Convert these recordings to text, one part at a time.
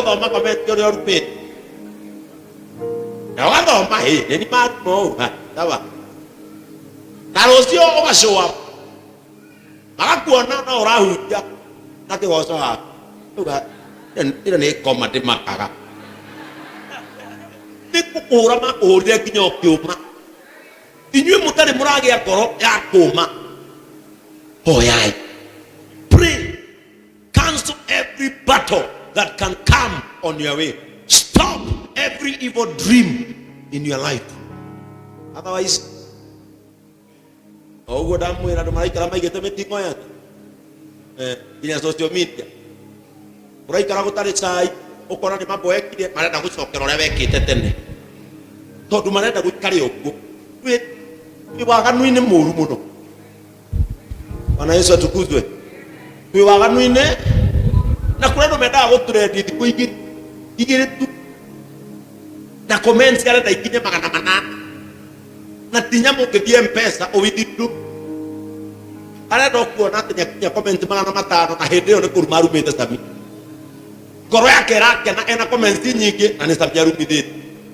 Gũthoma comment ũrĩa ũrumĩte na ũgathoma hĩ nĩ ni maruma ũũ ha, sawa na rũciũ ũgacũa magakuona no ũrahunjia na kĩgoco haha. Uga, ĩno nĩ ngoma ndĩmakaga nĩ kũkũhũra makũhũrire nginya ũkĩũma. Inyuĩ mũtarĩ mũragĩa ngoro ya kũma, hoyai. Pray, cancel every battle that can come on your way. Stop every evil dream in your life. Otherwise, o ũguo ndamwĩra andũ maraikara maigĩte mĩting'o yake nginya social media ũraikara gũtarĩ cai ũkona nĩ mamboekire marenda gũcokera ũrĩa wekĩte tene tondũ marenda gũikare ũguo. Twĩ waganu-inĩ mũru mũno. Bwana Yesu atukuzwe. Twĩ waganu-inĩ na kũrĩ andũ mendaga gũtũrendi thikũ igĩrĩ igĩrĩ tu na comments arenda ikinye 800 na ti nyamũ ũngĩthiĩ mpesa ũwithindũ arenda ũkuona atĩ nĩakinyia comment 500 na hĩndĩ ĩyo nĩ kũruma arumĩte Sami. Ngoro yake ĩrakena ena comments nyingĩ na nĩ Sami arumithĩtie.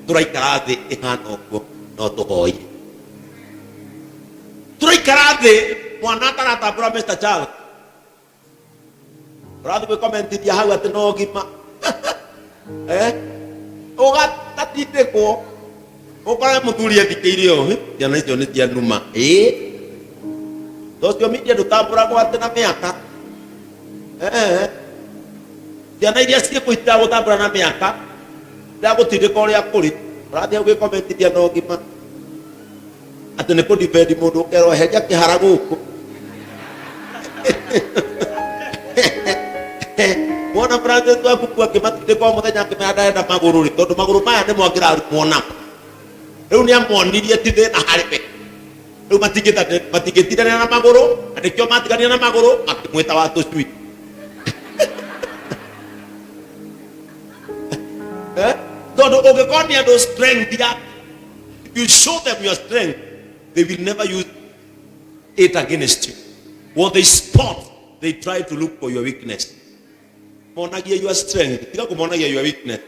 Tũraikara thĩ ĩhana ũguo no tũhoire. Tũraikara thĩ mwana ataratambũra Mr. Charles. Ũrathiĩ gwĩkomentithia hau atĩ no gima. Eh? Ũgatindĩkwo. Ũkore mũthuri ethikĩire ũũ, "Hĩ, ciana icio nĩ cia numa. Ĩĩ. Social media ndũtambũragwo atĩ na mĩaka. Eh. Ciana iria ciĩkuo itiragũtambũra na mĩaka, iragũtindĩka ũrĩa kũrĩ. Ũrathiĩ hau gwĩkomentithia no gima. Atĩ nĩ kũ-defend mũndũ ũkerwo eheria kĩhara gũkũ. Wona Francis waku akĩmatindĩka o mũthenya akĩmera ndarenda magũrũ rĩ, tondũ magũrũ maya nĩmo angĩrarumwo namo. Rĩu nĩ amonirie ti thĩna harĩ we. Rĩu matingĩtindanĩra na magũrũ, na nĩkĩo matiganire na magũrũ makĩmwĩta wa tũcui. Eh? Tondũ ũngĩkorwo nĩ andũ strength ya if you show them your strength, they will never use it against you. What they spot, they try to look for your weakness. Monagia your strength, tiga kũmonagia your weakness.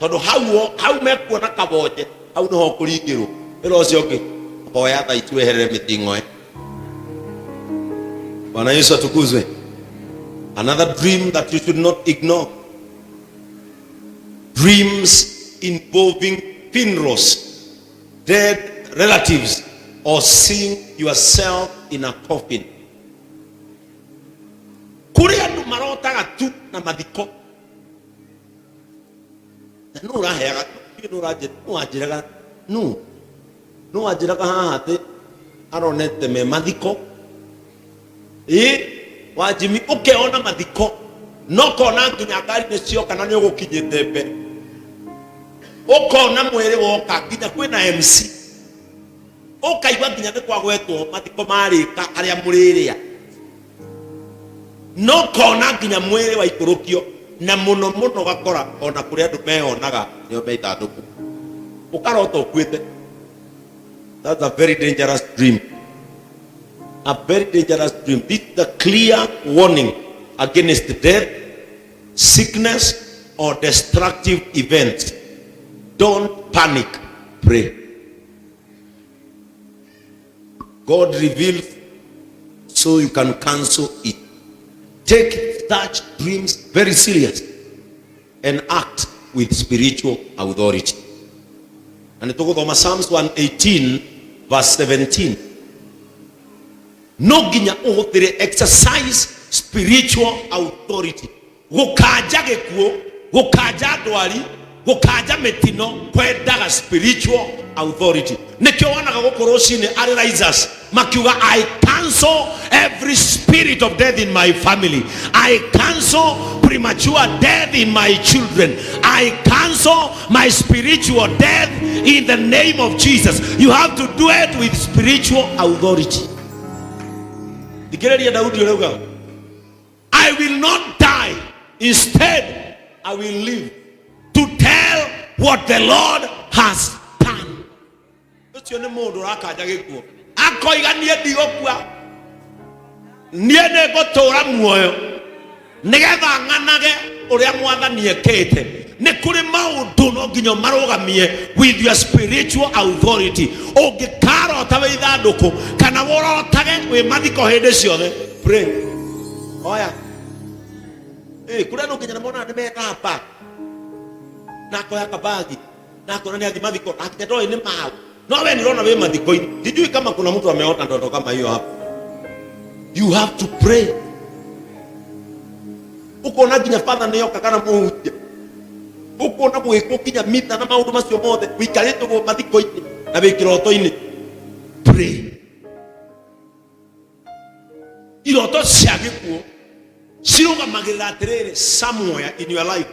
Tondũ hau hau mekuona kabonje, hau nĩho ũkũringĩrwo. Wĩra ũcio ũngĩ, hoya thaa ici weherere mĩting'oe. Bwana Yesu atukuzwe. Another dream that you should not ignore. Dreams involving funerals, dead relatives, or seeing yourself in a coffin. Kũrĩ andũ marotaga tu na mathiko. Na nũ ũraheaga, nũ wanjĩraga, nũ nũ wanjĩraga haha atĩ aronete me mathiko. Ĩ wanjimi ũkeona mathiko no kona nginya ngari nĩ cioka na nĩ ũgũkinyĩte mbere, ũkona mwĩrĩ woka nginya kwĩna MC, ũkaigua nginya nĩ kwagwetwo mathiko marĩka arĩa mũrĩrĩa, no kona nginya mwĩrĩ waikũrũkio, na mũno mũno ũgakora ona kũrĩ andũ meyonaga nĩo me ithandũkũ, ũkarota ũkuĩte. That's a very dangerous dream. A very dangerous dream. This is a clear warning against death, sickness, or destructive events. Don't panic. Pray. God reveals so you can cancel it. Take such dreams very serious and act with spiritual authority. Na nĩ tũgũthoma Psalms 118 verse 17. No nginya ũhũthĩre exercise spiritual authority gũkanja gĩkuũ, gũkanja ndwari, gũkanja mĩtino, kwendaga spiritual authority. Nĩkĩo wonaga gũkũ rũcinĩ arĩ risers makiuga, I cancel every spirit of death in my family, I cancel premature death in my children, I cancel my spiritual death in the name of Jesus. You have to do it with spiritual authority. Thikĩrĩria Daudi ũrĩa augaga, I will not die, instead I will live to tell what the Lord has done. Ũcio nĩ mũndũ ũrakanja gĩkuũ, akoiga niĩ ndigũkua, niĩ nĩ ngũtũũra muoyo nĩgetha ng'anage Ũrĩa Mwathani ekĩte. Nĩ kũrĩ maũndũ no nginya ũmarũgamie with your spiritual authority. Ũngĩkarota wĩ ithandũkũ kana ũrotage wĩ mathiko hĩndĩ ciothe, pray. Oya. Kũrĩ andũ nginya monaga nĩ methamba na akoya kabagi na akona nĩ athi mathiko na nginya ndoĩ nĩ maũ, no we nĩ ũrona wĩ mathiko-inĩ. Sijui kama kuna mtu ameota ndoto kama hiyo hapo. You have to pray. Ukona nginya father nĩ oka kana mũhunjia, ukona gwĩkwo nginya mita na maũndũ macio mothe, wikarĩte ũguo mathiko-inĩ na wĩ kĩroto-inĩ. Pray. Iroto cia gĩkuũ cirũgamagĩrĩra atĩrĩrĩ, somewhere in your life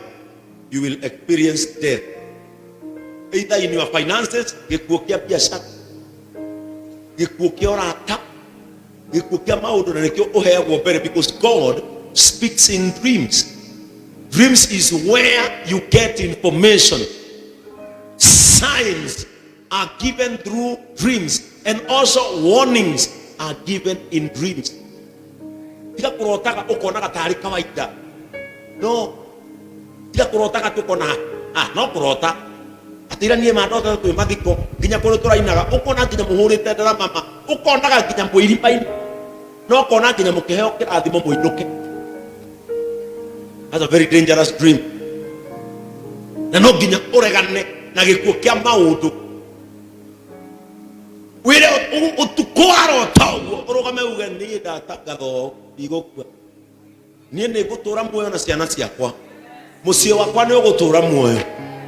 you will experience death, either in your finances, gĩkuũ kĩa biacara, gĩkuũ kĩa ũrata, gĩkuũ kĩa maũndũ, na nĩkĩo ũheagwo mbere, because God speaks in dreams. Dreams is where you get information. Signs are given through dreams and also warnings are given in dreams. Tiga kũrotaga ũkonaga tarĩ kawaida. No tiga kũrotaga tũkona, ah, no kũrota atĩra niĩ mandota twĩ mathiko nginya kũrĩ tũrainaga, ũkona nginya mũhũrĩte ndarama ma, ũkonaga nginya mwĩrima-inĩ, no ũkona nginya mũkĩheo kĩrathimo mũinũke. That's a very dangerous dream. Na no nginya ũregane na gĩkuũ kĩa maũndũ, wĩre ũtukũ warota ũguo, ũrũgame uge, niĩ ndatangatha ũũ, ndigũkua, niĩ nĩ ngũtũra muoyo na ciana ciakwa, mũciĩ wakwa nĩ ũgũtũra muoyo,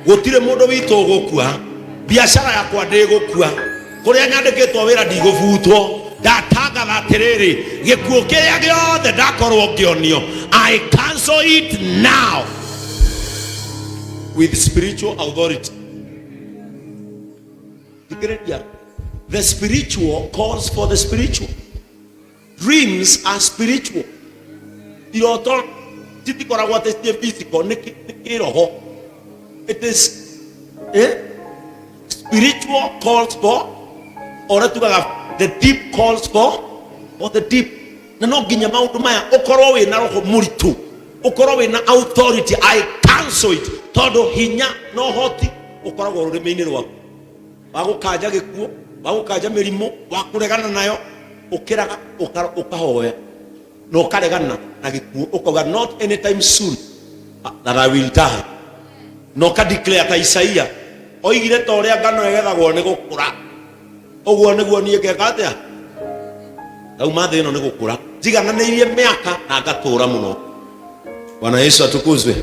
gũtirĩ mũndũ witũ ũgũkua, biacara yakwa ndĩgũkua, kũrĩa nyandĩkĩtwo wĩra ndigũbutwo. Ndatangatha atĩrĩrĩ, gĩkuũ kĩrĩa gĩothe ndakorwo ngĩonio, I cancel it now with spiritual authority. Thikĩrĩria, the spiritual calls for the spiritual. Dreams are spiritual. Iroto citikoragwo atĩ ciĩ physical, nĩ kĩroho. It is, eh? Spiritual calls for, ũrĩa tugaga, the deep calls for the deep. Na no nginya maũndũ maya ũkorwo wĩna roho mũritũ, ũkorwo wĩna authority. I cancel it, tondũ hinya na ũhoti ũkoragwo rũrĩmĩ-inĩ rwaku wa gũkanja gĩkuũ, wa gũkanja mĩrimũ, wa kũregana nayo. Ũkĩraga ũkahoya na ũkaregana na gĩkuũ, ũkauga, "Not anytime soon that I will die," na ũka declare ta Isaia oigire, ta ũrĩa ngano ĩgethagwo nĩ gũkũra, ũguo nĩguo niĩ ngeka atĩa ngauma thĩ ĩno nĩ gũkũra, njigananĩirie mĩaka na ngatũra mũno. Bwana Yesu atukuzwe.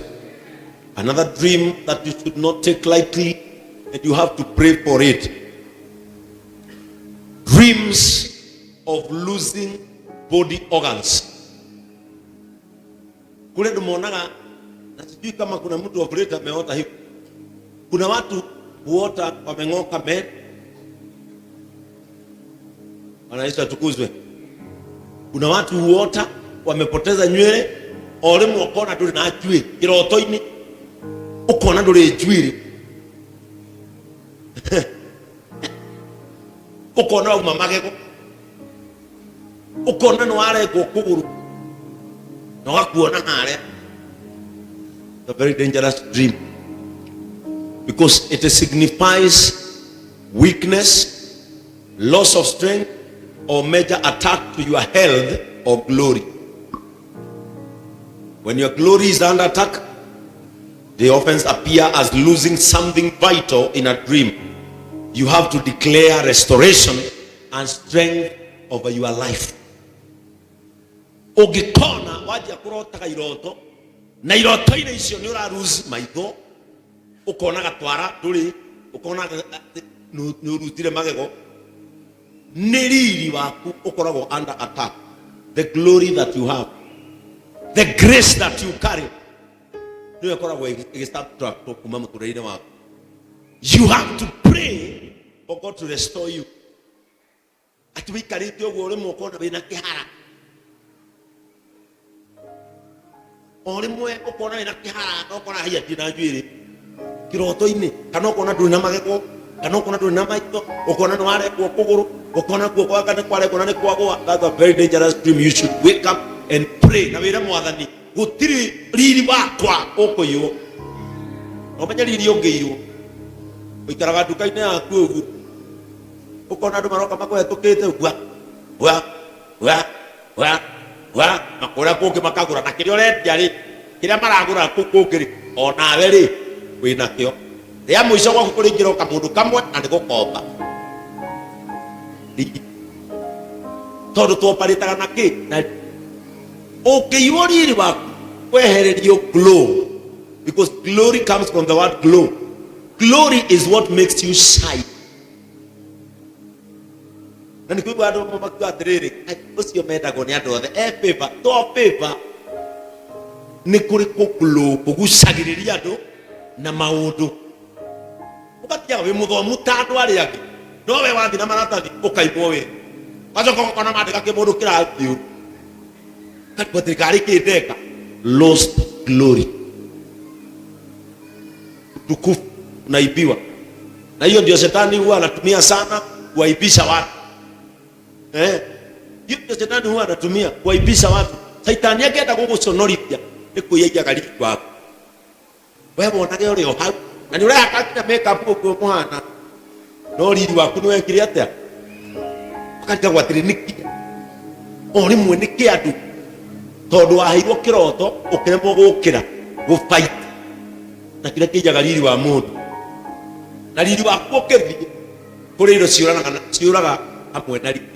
Another dream that you should not take lightly and you have to pray for it: dreams of losing body organs. Kule andũ monaga, na sijui kama kuna mtu of late ameota hivi. Kuna watu huota wameng'oka meno. Bwana Yesu atukuzwe. Kuna watu huota wamepoteza nywele. O rĩmwe ũkona ndũrĩ na njuĩrĩ kĩroto-inĩ, ũkona ndũrĩ njuĩrĩ, ũkona wauma magego, ũkona nĩ warengwo kũgũrũ na ũgakuona harĩa. It's a very dangerous dream because it signifies weakness, loss of strength or major attack to your health or glory. When your glory is under attack, they often appear as losing something vital in a dream. You have to declare restoration and strength over your life. Ũngĩkona wanjia kũrotaga iroto na iroto-inĩ icio nĩ ũra lose maitho, ũkona gatwara ndũrĩ, ũkona nĩ ũrutire magego, nĩ riri waku ũkoragwo under attack. The glory that you have, the grace that you carry, nĩyo ĩkoragwo ĩgĩ kuma mũtũrĩre-inĩ waku. You have to pray for God to restore you. Atĩ wĩikarĩte ũguo, rĩmwe ũkona wĩna kĩhara, o rĩmwe ũkona wĩna kĩhara na ũkona haiya ndĩ na njuĩrĩ kĩroto-inĩ, kana ũkona ndũrĩ na magego, kana ũkona ndũrĩ na maitho, ũkona nĩ warengwo kũgũrũ, ũkona guoko gwaka nĩ kwaregwo na nĩ kwagũa. That's a very dangerous dream. You should wake up and pray na wĩre Mwathani. Gũtirĩ riri wakwa ũkũiywo. Na ũmenye riri ũngĩiywo, ũikaraga nduka-inĩ yaku ũguo, ũkona andũ maroka makũhetũkĩte gwa gwa gwa gwa gwa, na kũrĩa kũngĩ makagũra, na kĩrĩa ũrendia rĩ, kĩrĩa maragũra kũu kũngĩ rĩ, onawe rĩ wĩnakĩo. Rĩa mũico gwaku kũrĩingĩra o kamũndũ kamwe na nĩ gũkomba. Riri. Tondũ twoparĩtaga na kĩ? Na ũngĩiywo riri waku, wehererio glow, because glory comes from the word glow. Glory is what makes you shine. Na nĩ kũigua andũ amwe makiuga atĩrĩrĩ, "Ai, ũcio mendagwo nĩ andũ othe, e favor." To favor, nĩ kũrĩ kũ glow kũgucagĩrĩria andũ na maũndũ. Ũgatigaga wĩ mũthomu ta andũ arĩa angĩ, no we wathiĩ na maratathi ũkaimwo wĩra, ũgacoka ũgakona mandĩka kĩmũndũ kĩrathiĩ ũkarigwo atĩ karĩ kĩ ndeka. Lost glory, utukufu unaibiwa, na hiyo ndio shetani huwa anatumia sana kuaibisha watu. Hiyo ndio shetani huwa anatumia kuaibisha watu. Shaitani akĩenda gũgũconorithia nĩ kwĩyaiyaga riri waku. We wonage ũrĩ o hau na nĩ ũrehaka nginya makeup ũguo mũhana, no riri waku nĩ wekire atĩa? Ũkarigagwo atĩrĩ, nĩkĩ o rĩmwe, nĩkĩ andũ? Tondũ waheirwo kĩroto ũkĩremwo gũkĩra gũfight na kĩrĩa kĩiyaga riri wa mũndũ. Na riri waku ũkĩthiĩ, kũrĩ indo ciũraga hamwe na riri.